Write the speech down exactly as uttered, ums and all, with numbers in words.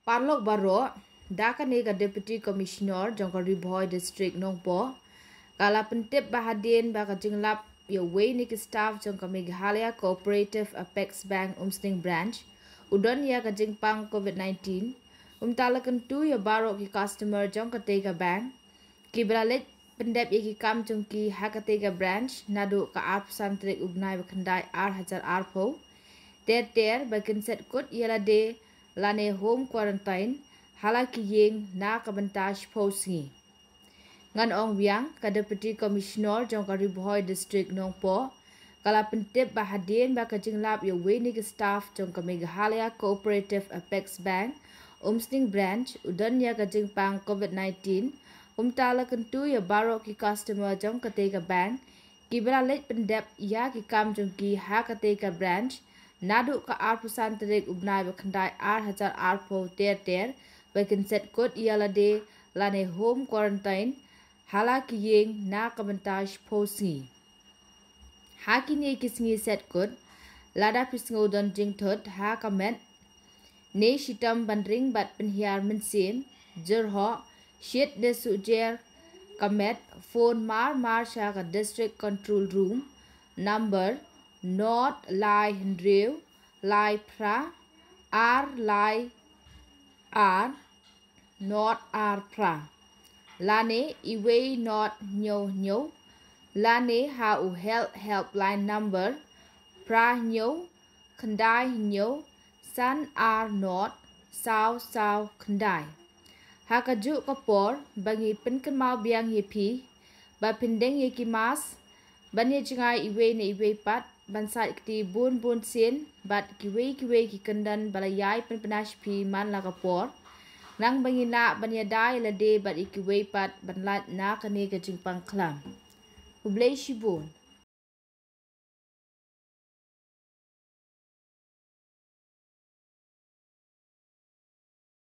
Parlok baroh, da kane ka Deputy Commissioner jong ka Ri Bhoi District Nongpoh ka la pyntip ba hadien ba ka jinglap ïa uwei na ki staff jong ka Meghalaya Cooperative Apex Bank Umsning Branch u don ïa ka jingpang COVID nineteen, kumta la kyntu ïa baroh ki customer jong katei ka bank kiba la leit pyndep ïa ki kam jong ki ha katei ka branch naduh ka arphew san tarik u bnai ba khyndai ar hajar arphew ter ter ba kin set kut ïa lade lane home quarantine ha la ki ïing na ka bynta shiphew sngi. Ngan ong biang, ka Deputy Commissioner jong ka Ri Bhoi District Nongpoh ka la pyntip ba hadien ba ka jinglap ïa uwei na ki staff jong ka Meghalaya Cooperative Apex Bank Umsning Branch u don ïa ka jingpang COVID nineteen, kumta la kyntu ïa baroh ki customer jong katei ka bank kiba la leit pyndep ïa ki kam jong ki ha katei ka branch naduh ka arphew san tarik u bnai ba khyndai ar hajar arphew ter ter ba kin set kut ïa lade lane home quarantine ha la ki ïing na ka bynta shiphew sngi. Ha kine ki sngi set kut, lada phi sngew don jingthut ha ka met ne shitom ban ring bad pynhiar mynsiem, jyrhoh, shit ne suhjer ka met, phone mar mar sha ka District Control Room number nod lai hynriew lai phra ar lai ar nod ar phra lane uwei nod hynñiew hynñiew lane ha u Health Helpline number phra hynñiew khyndai hynñiew san ar nod saw saw khyndai. Ha kajuh ka por ba ngi pynkynmaw biang ïa phi ba phin deng ïa ki mask, ban ïa jngai iwei na iwei pat, ban sait kti bun bun sien bad kiwei kiwei ki kyndon ba la ïai pynpynshai phi man la ka por, nang ba ngin lah ban ïada ïa lade bad ïa kiwei pat ban lait na kane ka jingpang khlam. Khublei shibun.